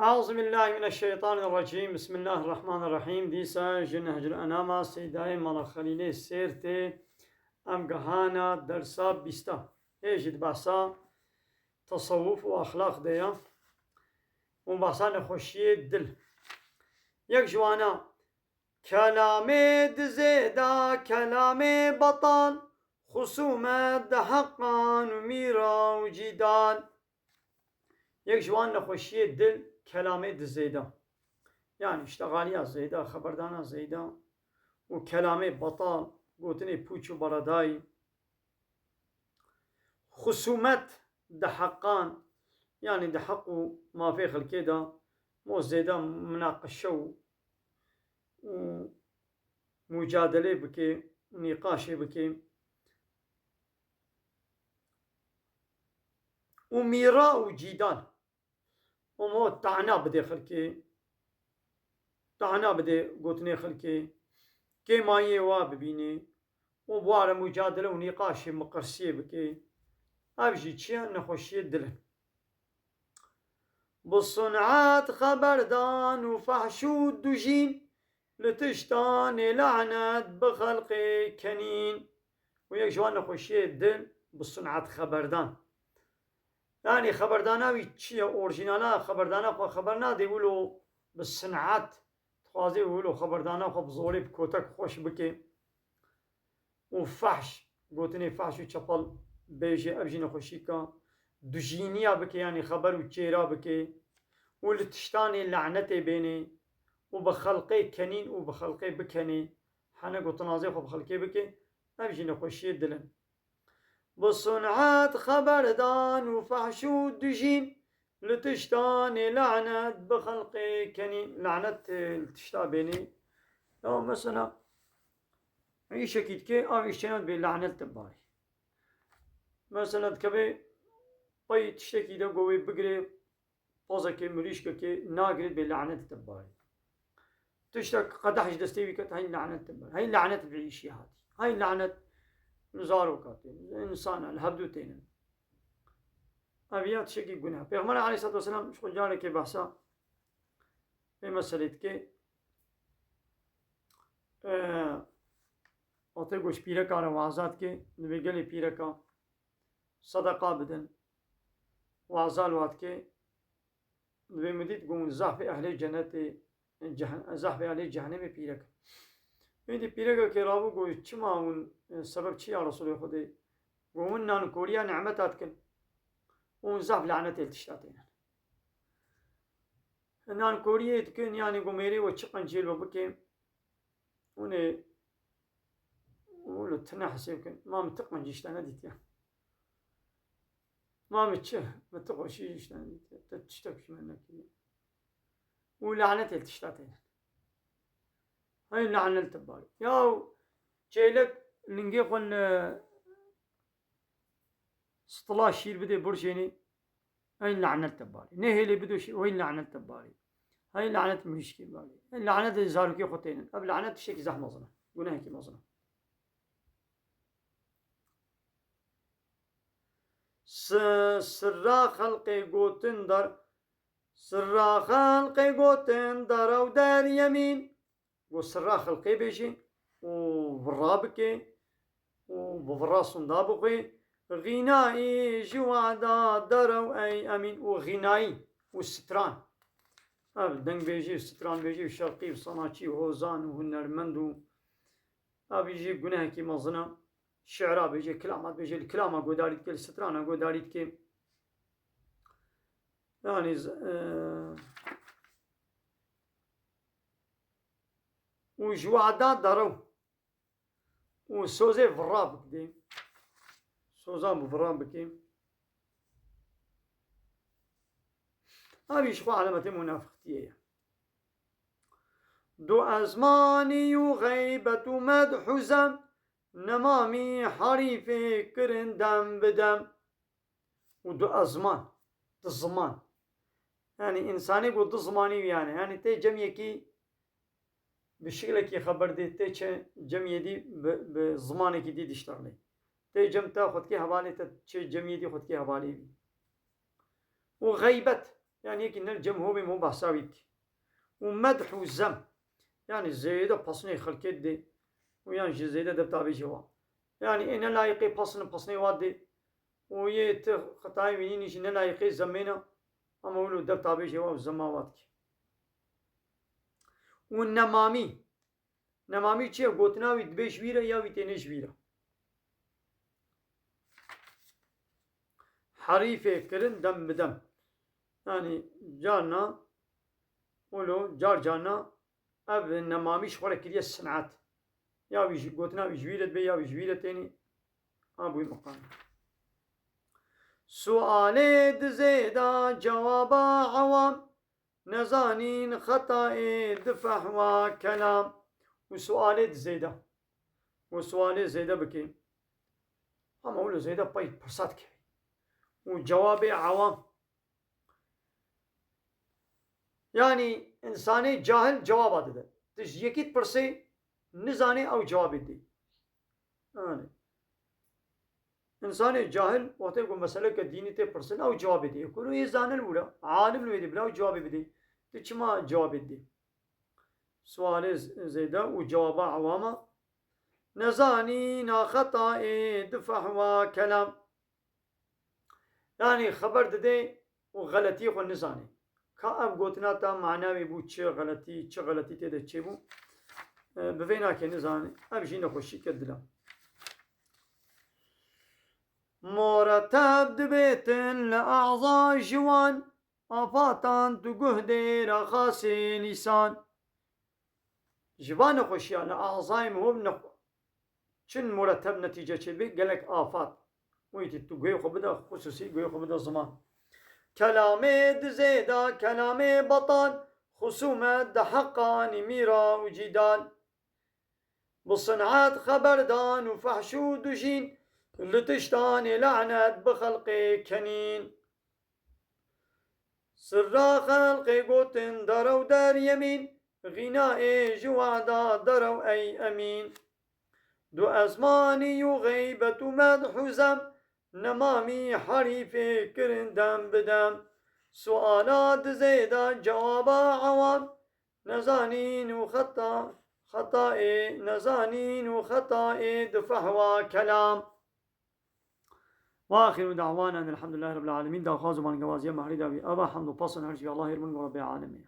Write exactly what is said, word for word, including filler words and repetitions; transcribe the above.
Eûzubillahimineşşeytanirrecîm. Bismillahirrahmanirrahîm. Dîsa ji Nehcul Enama Seydayê Mala Xelîlê Sêrtê em gehana dersa bîsta. Ê jî di behsa tesewuf û exlaq de ye. Û behsa nexweşiyê dil. Yek ji wana kelamê dizêda, kelamê betal, xusûmet di heqan û mîra û cîdal. Yek ji wan nexweşiyê dil kelamê dizêda. Yani îştexaliya zêda, xeberdana zêda û kelamê betal, gotinê pûç û beredayî. Xusûmet di heqan, yani di heq û mafê xelkê de mo zêde minaqeşe û, û mucadelê bike, nîqaşê bike. Û mîra û cîdal. Û mo tana bide xelkê, tana bide gotinê xelkê, kêmayiyê wa bibîne û bi wa re mucadele û nîqaşê miqirsiyê bike. Ev jî çi ye? Nexweşiyê dil in. Bi sun'et xeberdan û fehş û dujîn, li tiştanê lanet bi xelqê kenîn. Û yek ji wan nexweşiyê dil bi sun'et xeberdan. Yani xeberdana wî çi ye? Orjînala xeberdana xwe xeber nade, wilo bi sin'et dixwaze wilo xeberdana xwe bi zorê, bi kotek xweş bike. Û fehş, gotinê fehş û çepel bêje, ev jî nexweşîka dujîniya bike, yani xeber û çêra bike. Û li tiştanê lanetê bêne û bi xelqê kenîn û bi xelqê bikenê. Hene gotinazê xwe bi xelkê bike, ev jî nexweşiyê dil in. Bi sun'et xeberdan û fehş û dijîn, li tiştanê lanet bi xelqê kenîn. Lanet, e, li tişta bênî. Ya mesela, îşekî dike, ev îş çêne bê lanet te barî. Mesela dikeve pey tiştekî de go wê bigire, pozekê, mirîşkekê nagirêt bê lanet te barî. Tiştek qedeh ji destê wî ket, hey lanet te barî. Hey lanet bi îşî hatî. Hey lanet li zaroka tê, li însana, li hevdû têne. Ev ya tiştekî guneh. Pêxember aleyhissalatu vesselam ji xwe carekê behsa vê meselê dike. Ee, Atê goş pîreka re waza dike, divê gelê pîreka sedeqa bidin. Waza li wa dike, divê min dît, got, zehfê ehlê cenetê, ceh-, zehfê ehlê cehennemê pîrek. Êdî pîrekekê rabû, got, çima hûn, e, sebeb çi ya Resulê Xwedê? Got, hûn nankoriya nimeta dikin. Hûn zehf lanetê li tişta tênin. Nankoriyê dikin, yani got, mêrê we çi qencî li we bike, hûn ê û li tune hesê bikin. Ma min ti qencî ji te nedîtiye. Ma min çi, min ti xweşî ji te nedîtiye. Te tiştek ji min nekiriye. Û lanetê li tişta tênin. Hey lanet te barî. Ya çêlek lingê xwe li stila şîr bidê birjênî, hey lanet te barî. Nehêlê bido şîr, hey lanet te barî. Hey lanet mirîşkê barî. Hey lanet zarokê xwe tênin. Ev lanet tiştekî zehf mezin e. Gunehekî mezin e. Si-, sirra xelqê gotin dar, sirra xelqê gotin dara û deryemîn. Got, sirra xelqê bêjî û virra bike û bi virra sunda bixwe. Xînayî ji wada derew ey emîn û xînayî û stran. Ev dengbêjî, stranbêjî û şerqî û sanaçî û hozan û hunermend û ev jî gunehekî mezin e. Şi'ra bêje, kilama bêje, li kilama godarî dike, li strana godarî dike. Yani z-, e, û ji wada derew û sozê virra bikdê. Sozan bi virra bikê. Ev jî xwe elemetê munafiqtiyê ye. Du ezmanî û xeybet û medh û zem, nemamî herîfê kirin dem bi dem. Û du ezman, du ziman. Yani însanê ku du zimanî wî hene. Yani tê cemiyekî bi şiklekî xeber dê, tê çi cemiyê dî bi, bi zimanekî dî diştexlê. Tê cem te xwe dikê hevalê te, çi cemiyê dî xwe dikê hevalê wî. Û xeybet. Yanî yekî nel cem hovê mo behsa wî dikî. Û medh û zem. Yanî zêde pesnê xelkê didê. Û yan jî zêde dev tabê jê wa. Yanî ê ne layiqê pesn pesnê wa didê. Û yê ti xetayê wînînî jî ne layiqê zemê ne. Ama wilo dev tabê jê wa û zema wa dikî. Û nemamî. Nemamî çi ye? Gotina wî dibê ji wî re ya wî têne ji wî re. Herîfê kirin dem bi dem. Yanî carna, wilo car carna ev nemamî ji xwe re kiriye sinet. Ya wî ji, gotina wî ji wî re dibe ya wî ji wî re tênî. A bûyî miqam. Sualê dizêda cewaba ewam. Nezanîn xetayê di fehwa kelam. Û sualê di zêde. Û sualê zêde bikê. Ama wilo zêde pey pirsa dikevî. Û cewabê ewam. Yanî insanê cahil cewaba dide. Tu ji yekî dipirsê, nizanê ew cewabê didê. Yanî. Însanê cahil, wextê ku meseleke dînî tê pirsin, ew cewabê dê. Ku ê zanil wira, alim li wê dê bila ew cewabê bidê. Tu çima cewabê didê? Sualê z-, zêde û cewaba ewama. Nezanîna xetayê di fehwa kelam. Yanî xeber didê û xeletiyê xwe nizanê. Ka ev gotina te mana wê bû çi xeletî, çi xeletî tê de çêbû, e, bi vê nake nizanê. Ev jî nexweşîke dil e. Mureteb dibêtin li aza ji wan, afatan tu guh dê ra xasê lîsan. Ji van nexweşiya li azayê min hov nexwe. Çin mureteb netîce çêdibê gelek afat. Wî tu guhê xwe bide xusûsî, guhê xwe bide ziman. Kelamê dizêda, kelamê betal, xusûmet di heqanî mîra û cîdal. Bi sin'et xeberdan û fehş û dijîn, li tiştanê lanet bi xelqê kenîn. Sirra xelqê gotin derew deryemîn, xîna ê ji wada derew ey emîn. Du ezmanî û xeybet û medh û zem, nemamî herîfê kirin dem bi dem. Suala dizêda cewaba ewam, nezanîn û xeta, xetayê, nezanîn û xetayê di fehwa kelam. Ve axiru da'wana elhamdülillahi rabbil alemin. Daxwaz û bangewaziya mehrî da wî ava, hemd û pasan her ji Allahê min û Rabbê alemê.